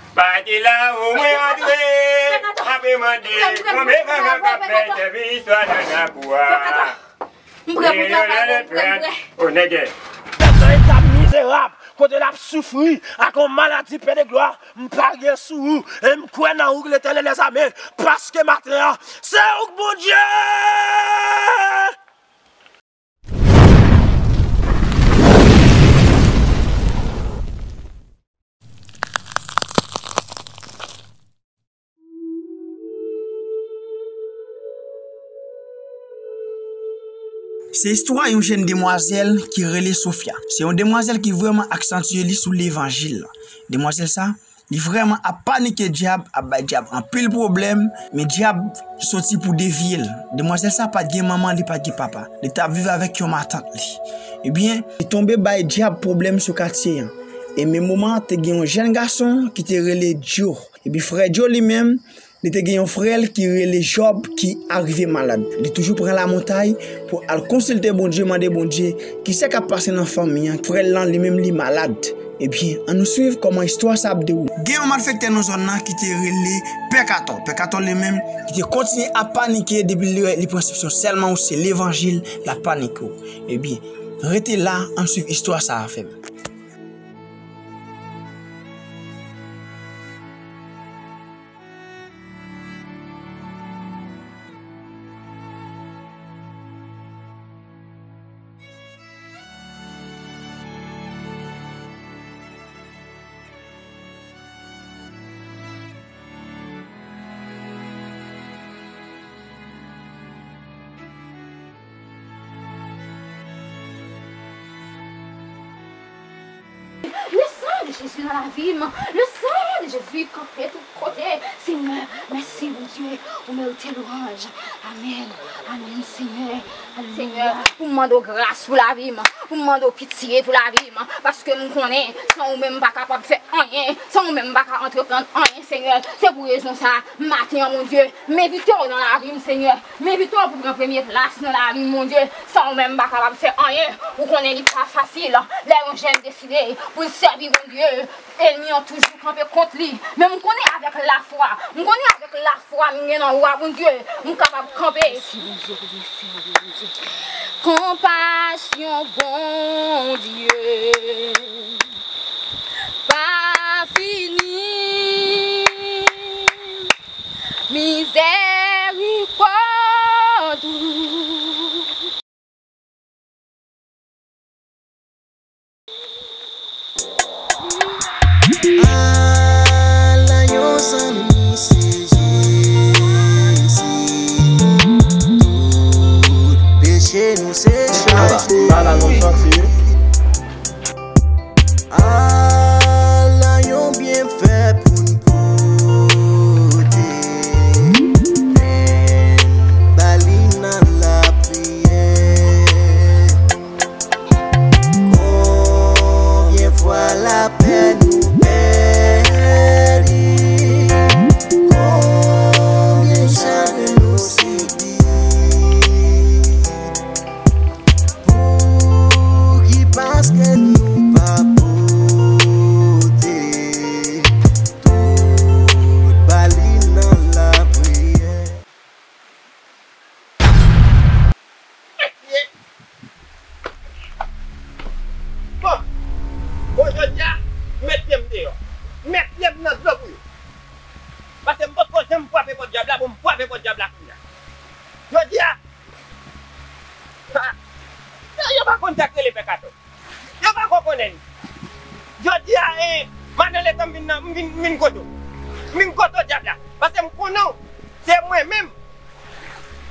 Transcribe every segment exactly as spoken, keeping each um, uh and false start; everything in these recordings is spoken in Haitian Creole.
Pati la ou mwen antre, apre mande konbyen manman k ap fè sèvis istwa nan lakou a. M prè pou travay, m prè, m prè. O nègè. Nan eta mizerab, kote l ap soufri ak yon maladi pèdeglwa, m parye sou ou, e m kwè nan ou, Letènèl dèzame, paske maten an, se ou k Bondye! Se istwa yon jèn demwazèl ki rele Sofia. Se yon demwazèl ki vrèman aksantye li sou levanjil. Demwazèl sa, li vrèman ap panike dyab, ap bay dyab anpil pwoblèm, men dyab soti pou devye l. Demwazèl sa pa t gen manman, li pa t gen papa. Li t ap viv avèk yon matant li. Ebyen, li tonbe bay dyab pwoblèm sou katye an. E menm moman an, te gen yon jèn gason ki te rele Djo. Epi frè Djo li menm, li te gen yon frè l ki rele Jòb ki arive malad. Li toujou pran lamontay pou al konsilte Bondye, mande Bondye kisa k ap pase nan fanmi an. Frè l lan li menm li malad. Ebyen, ann nou swiv kòman istwa sa ap dewoule. Gen yon malfektè nan zòn nan ki te rele Pè Katò. Pè Katò li menm, li te kontinye ap panike depi li, li pran sèlman ou se levanjil, l ap panike w. Ebyen, rete la, ann swiv istwa sa a avè m. Le sang de Jésus nan lavi m. Le sang de Jésus kanpe tout kote. Senyè, mèsi, Bondye. Ou merite lwanj. Amèn. Amèn, Senyè. Alelouya. Senyè, pou m mande w gras pou lavi m. Pou m mande w pitye pou lavi m. Paske m konnen, san ou menm, m pa kapab fè anyen. San ou menm, m pa ka antreprann anyen, Senyè. Se pou rezon sa a, maten an, Bondye, m envite w nan lavi m, Senyè. M envite w pou pran premye plas nan lavi m, Bondye. San ou menm, m pa kapab fè anyen. Ou konnen li pa fasil. Lè yon jèn deside pou l sèvi Bondye, enmi an toujou kanpe kont li. Men m konnen avèk lafwa, m konnen avèk lafwa m gen nan ou a, Bondye, m kapab kanpe. Mèsi, Bondye, pou byenfè ou, Bondye. Konpasyon Bondye pa fini. Mizèrikòd ou. Ala yon zanmi se Jezi. Tout peche nou se chaje. Ala yon zanmi. Ala yon byenfè pou n pote. Pèn, ba li nan lapriyè. Konbyen fwa lapè nou pèdi? Konbyen chagren nou sibi? Pouki? Paske nou pa pote tout ba li nan lapriyè. Mesye! Bon, bon, jodi a, m met pye m deyò. M met pye m nan dlo bouyi. Paske m potko janm frape pòt dyab la, bon, m frape pòt dyab la kounye a. Jodi a, Ha! Yo, yo pa konn sa k rele pèkato. Yo pa ko konnen li. Jodi a, eh, madan letan m vin nan, m vin, m vin kote w. M vin kote w, dyab la. Paske m konnen w, se mwen menm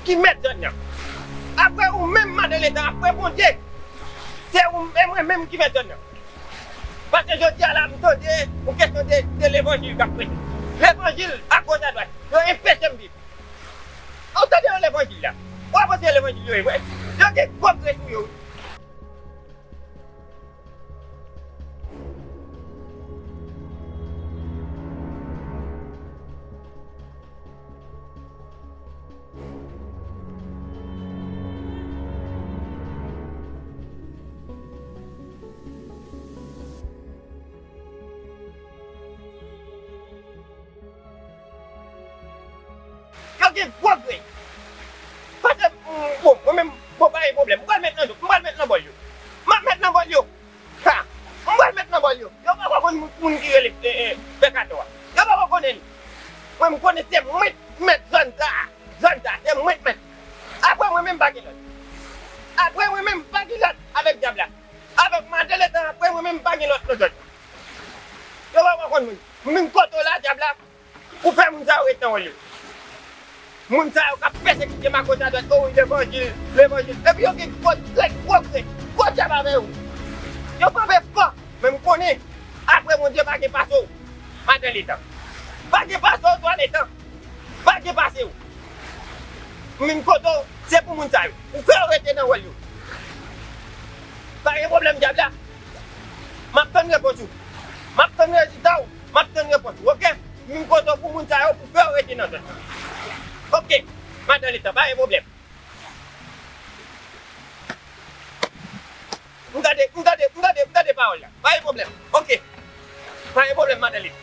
ki mèt zòn nan. Apre ou menm, madan letan, apre Bondye, se ou, e mwen menm ki mèt zòn nan. Paske jodi a la, m tande yon kesyon de, de levanjil k ap preche. Levanjil agoch adwat, yo enpeche m viv. Ou tande yo levanjil la? Ou ap panse levanjil yo ye vre? Yo gen gwo gre sou yo wi. gen gwo grenn. Pase, mm, bon, mwen menm, bon, pa gen pwoblèm. M pral met nan, m pral met nan bòl yo. M ap met nan bòl yo. Ha! M pral met nan bòl yo. Yo poko konn moun, moun ki rele, eh, eh, Pè Kato a. Yo poko konnen li. Mwen, m konnen se mwen k mèt zòn sa a. Zòn sa a, se mwen k mèt. Apre mwen menm, pa gen lòt. Apre mwen menm, pa gen lòt avèk dyab la. Avèk madan letan, apre mwen menm, pa gen lòt nan zòn. Yo poko konn moun. Moun kote w la, dyab la. Ou fè moun sa yo ret nan wòl yo. Moun sa yo k ap pèsekite m agoch adwat, o wi, levanjil, levanjil. Epi yo gen gwo tèt, gwo krent, gwo dyab avè yo. Yo kanpe fò, men m konnen, apre Bondye pa gen pase w, madan letan. Pa gen pase w, twa letan. Pa gen pase w. M vin kote w, se pou moun sa yo. Ou fè yo rete nan wòl yo. Pa gen pwoblèm, dyab la. M ap tann repons ou. M ap tann rezilta w. M ap tann repons ou, oke? M vin kote w pou moun sa yo, pou fè yo rete nan zòn nan. Oke. Madan letan, pa gen pwoblèm. M gade, m gade, m gade, m gade pawòl la. Pa gen pwoblèm. Oke. Pa gen pwoblèm, madan letan.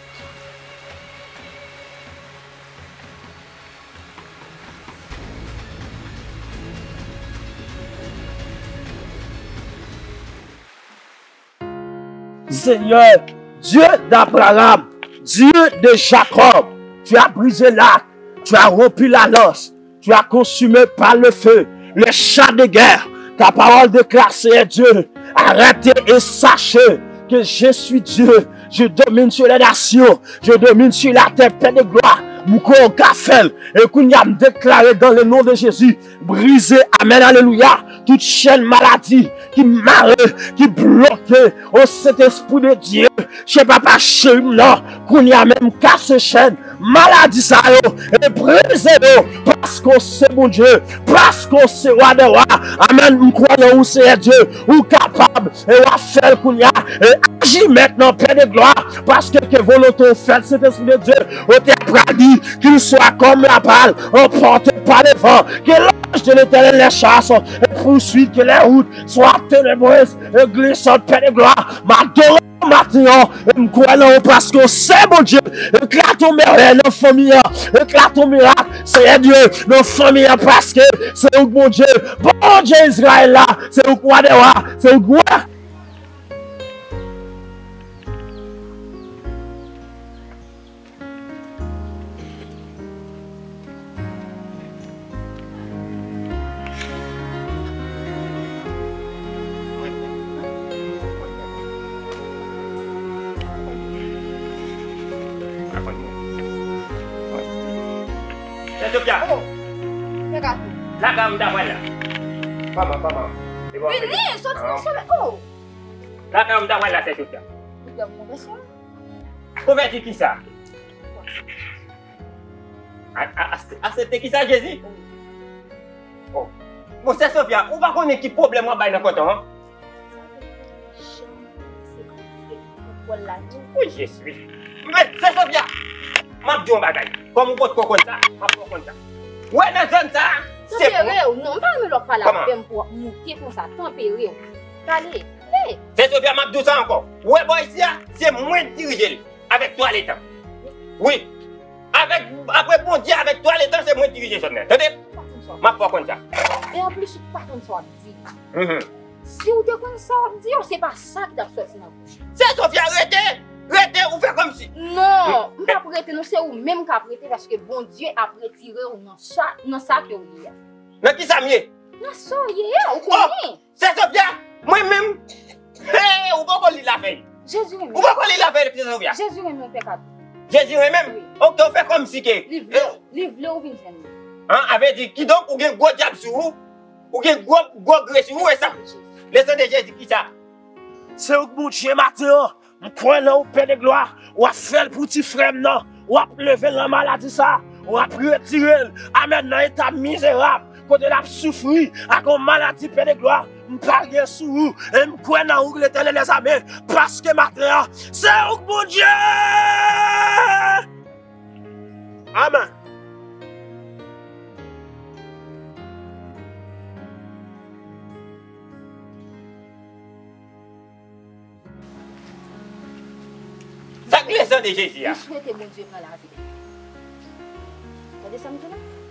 Seigneur, Dieu d'Abraham, Dieu de Jacob, tu as brisé l'arc, tu as rompu la lance, tu as consumé par le feu les chars de guerre. Ta parole déclare, Seigneur Dieu, arrêtez et sachez que je suis Dieu. Je domine sur les nations, je domine sur la terre, Père de gloire. M kwè w ka fè l. E kounye a, m deklare dans le nom de Jésus, brize, amèn, alelouya, tout chèn maladi ki mare, ki bloke, o Sentespri de Dye, chen papa cheri m nan, kounye a menm, kase chèn maladi sa yo, e brize yo, paske w se Bondye, paske w se Wa dè wa. Amèn, m kwè nan ou, Seyè Dye, ou kapab, e w ap fè l kounye a, e aji mentnan, Pè de glwa, paske ke volonte w fèt, Sentespri de Dye, ou te pral di, qu'il soit comme la balle emportée par le vent, que l'ange de l'Éternel les chasse et poursuit, que les routes soient ténébreuses et glissantes, Pè de glwa, m adore w maten an, e m kwè nan ou paske w se Bondye, eklate yon mèvèy nan fanmi an, eklate yon mirak, Seyè Dye, nan fanmi an paske se ou k Bondye, Bondye Izrayèl la, se ou k Wa dè wa, se ou k Wa. Sè Sofia. Oh, Pè Kato. Lakay ou m ta pral la. Kòman, kòman? Vini, soti nan somèy. Oh. Lakay ou m ta pral la, Sè Sofia. Li fè m konfesyon. Konvèti kisa? A, a, a, aksepte kisa, Jezi? Oh. Bon, Sè Sofia, ou pa konnen ki pwoblèm w ap bay nan kanton an? Sa te fè jan se Bondye ki kontwòl lavi w. Wi, Jezi. Men, Sè Sofia, m ap di w yon bagay. Kòm ou potko konn sa, m ap fè w konn sa. Ou wè nan zòn sa, se pou... Tanpere w. Non, m pa renmen lè w ap pale avè m pou w ap moute konsa. Tanpere w. Pale. Hey! Sè Sofia, m ap di w sa ankò. Ou wè bò isi a, se mwen k dirije l. Avèk twa letan. Wi. Avèk, apre Bondye, avèk twa letan, se mwen k dirije zòn nan. Tande? M ap fè w konn sa. E anplis, ou pa konn sa w ap di. Mhm. Si w te konn sa w ap di yo, se pa sa ki t ap sòti nan bouch ou. Sè Sofia, rete! Rete, ou fè kòmsi. Non, m p ap rete, non, se ou menm k ap rete, paske Bondye ap retire w nan sa, nan sa ke w ye a. Nan kisa m ye? Nan sa w ye a, ou konnen. Sè Sofia, mwen menm, hey, ou poko li lafèy. Jezi renmen. Ou poko li lafèy, Sè Sofia. Jezi renmen w, Pè Kato. Jezi renmen m? Wi. Oke, ou fè kòmsi ke... Li vle, li vle ou vin jwenn li. An, a vle di, kidonk, ou gen gwo dyab sou ou, ou gen gwo, gwo gre sou ou, e sa. Le san de Jezi, kisa? Se ou k Bondye maten an. M kwè nan ou, Pè de glwa. W ap fè l pou ti frè m nan. W ap leve l nan maladi sa. W ap retire l. Amèn. Nan eta mizerab, kote l ap soufri ak yon maladi, Pè de glwa. M parye sou ou. E m kwè nan ou, Letènèl dèzame. Paske maten an, se ou k Bondye. Amèn. Sa k le san de Jezi a? Li swete Bondye pran lavi l. Tande sa m di w la?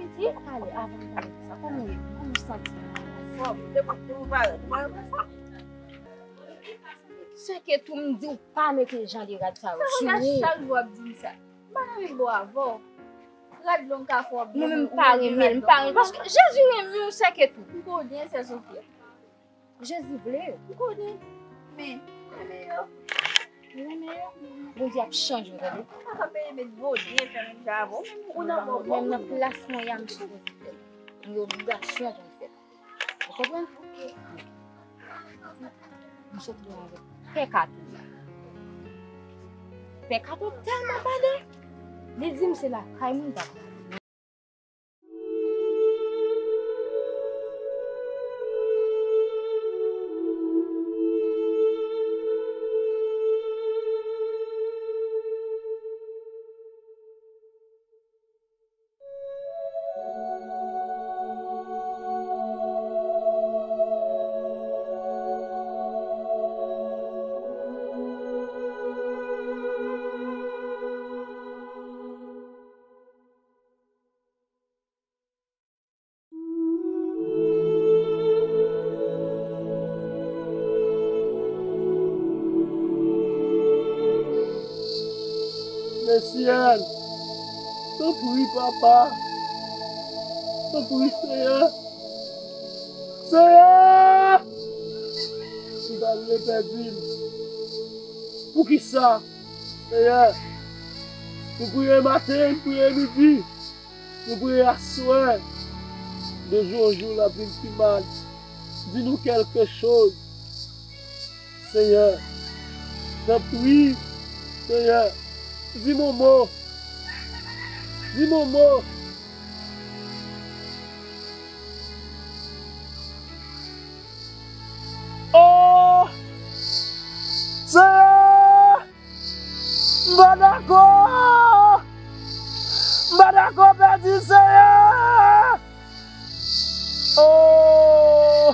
piti? Ale, avan m pale de sa, kòman w ye? Kòman w santi? Anfòm, depi pou nou parèt, mwen anfòm. Sè ke tou m di w pa mete jan de rad sa yo sou ou. Chak jou w ap di m sa. M pa nan menm bò avè w. Rad long ka fè w byen. Mwen menm m pa renmen l, m pa renmen l. Paske Jezi renmen w, sè ke tou. M konnen, sè Sofia. Jezi vle yo. M konnen. Men, renmen yo. Renmen yo. Bondye ap chanje w, tande. Ou pa ka peye met gwo dye fè menm jan avè w. Ou nan bon bò. Menm nan plas mwen ye a, m sipoze fè l. M gen obligasyon pou m fè l. Ou konprann? M sot nan pè Kato la. Pè Kato tèlman bade, li di m se lakay mwen l t ap. Lesyèl, tanpri, Papa, tanpri, Senyè, Senyè, m pa vle pèdi l. Poukisa, Senyè, nou priye maten, nou priye midi, nou priye aswè, de jou an jou l ap vin pi mal. Di nou kèlke choz, Senyè. Tanpri, Senyè. Di m yon mo. Di m yon mo. Oh! Senyè! M pa dakò! M pa dakò pèdi, Senyè! Oh!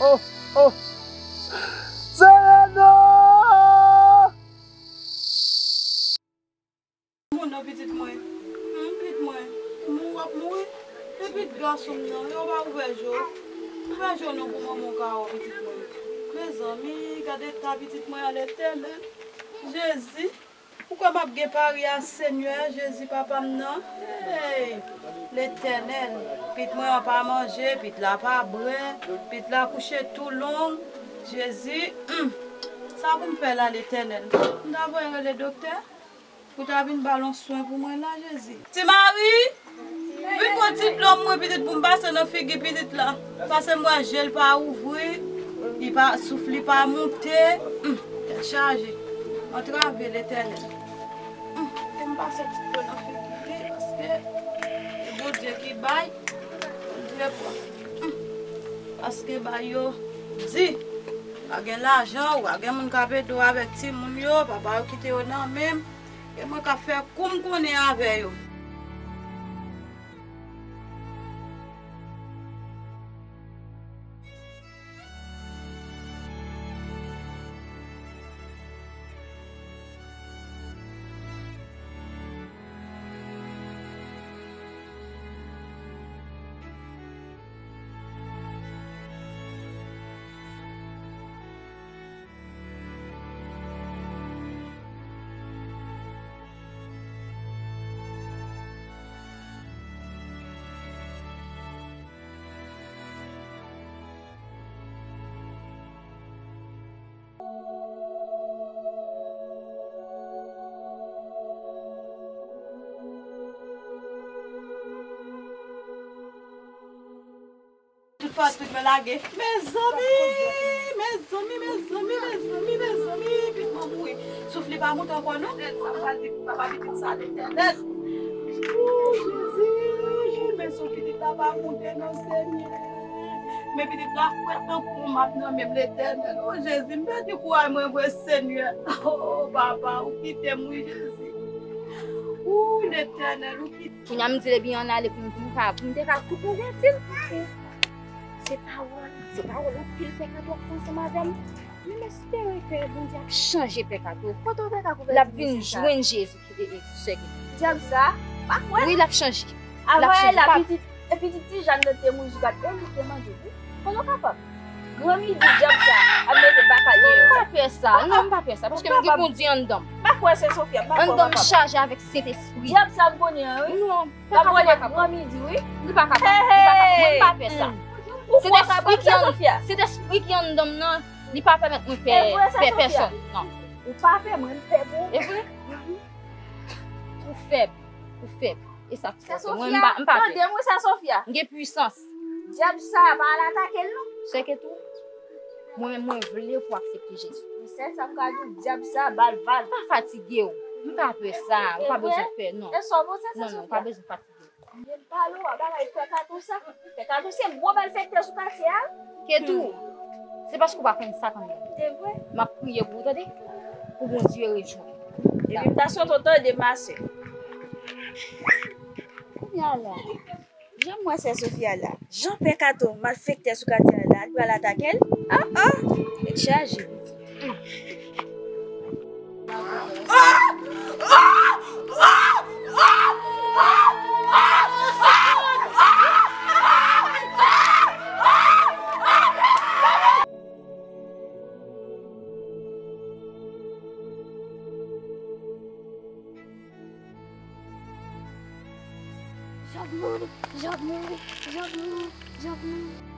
Oh! Oh! Senyè, non! Moun nan pitit mwen. Hmm, pitit mwen. Mou w ap mouri. E pitit gason m nan, yo pa ouvè je w. Ouvè je w non pou manman w ka wè pitit mwen. Mezanmi, gade eta pitit mwen an, Letènèl. Jezi, ou kwè m ap gen pari a, Senyè, Jezi, papa m nan? Hey! Letènèl, pitit mwen an pa manje, pitit la pa bwè, pitit la kouche tou long. Jezi, hmm. Sa pou m fè la, Letènèl? M ta voye rele doktè? Ou ta vin ba l yon swen pou mwen la, Jezi. Ti Mari, vin pran ti dlo mwen pitit pou m pase nan figi pitit la. Paske m wè je l pa ouvri, li pa, souf li pa moute. Hum, tèt chaje. Antrave, Letènèl. Hum, pou m pase ti dlo nan figi li, paske se Bondye ki bay, Bondye pran. Hum, paske bay yo di, pa gen lajan, ou pa gen moun k ap ede w avèk timoun yo, papa yo kite yo nan men m. E mwen k ap fè kou m konnen avè yo. Tout mwen lage. Mezanmi, mezanmi, mezanmi, mezanmi, mezanmi, pitit mwen mouri. Souf li pa moute ankò non. Sa m pral di pou papa pitit sa, Letènèl. O Jezi, men souf pitit la pa moute non, Senyè. Men pitit la fwèt tankou yon map nan men m, Letènèl. O Jezi, m pèdi kouraj mwen vre, Senyè. O papa, ou kite m wi, Jezi. O Letènèl, ou kite. Kounye a m di l, ebyen ann ale pou m, pou m ka, pou m te ka tou pwogresi l. Se pawòl, se pawòl anpil Pè Kato ap fè ansanm avè m. Men m espere ke Bondye ap chanje Pè Kato. Kote w te ka kouvèti mesye sa? L ap vin jwenn Jezi, e, e, sè Keti. Dyab sa, pa kwè. Wi, l ap chanje. L ap chanje. Avan yè la, pitit, e pitit ti Jàn nan te mouri, jiska e li te manje tou. Kote w kapab? Granmidi dyab sa ap mete baka deyò. M pa pè sa. Non, m pa pè sa. Paske m gen Bondye anndan m. M pa kwè sè Sofia, m pa kwè w kapab. Anndan m chaje avèk Sentespri. Dyab sa m konnen an, wi. Non. L ap voye granmidi, wi. Li pa kapab. Li pa kapab. Mwen, m pa pè sa. Ou kwè w kapab sa, Sofia? Sentespri ki anndan m nan, li pa pèmèt mwen pè, pè pèsonn. Non. Ou pa pè, mwen m pè pou ou. E vre? Ou fèb. Ou fèb. E sa ki fè mwen, m pa, m pa pè. Tande mwen sa, Sofia. M gen pwisans. Dyab sa a pa al atake l non. Sè Keti, mwen menm mwen vle pou aksepte Jezi. Sèl sa m ka di w, dyab sa a ba l vag. Pa fatige w. M pa pè sa. Ou pa bezwen pè, non. E sa w panse sa, Sofia? Non, non, ou pa bezwen fatige w. Mwen pale w a bagay Pè Kato sa. Pè Kato se gwo malfektè sou katye a. Keti, se paske w pa konn sa k anndan. E vre? M ap priye pou ou, tande. Pou Bondye rejwenn ou. Epi m ta swete w tande, ma sè. Kounye a la, jan m wè sè Sofia la, jan Pè Kato malfektè sou katye a la, li pral atake l. Ah, ah, tèt chaje. Jòb mouri, Jòb mouri, Jòb mouri, Jòb mouri.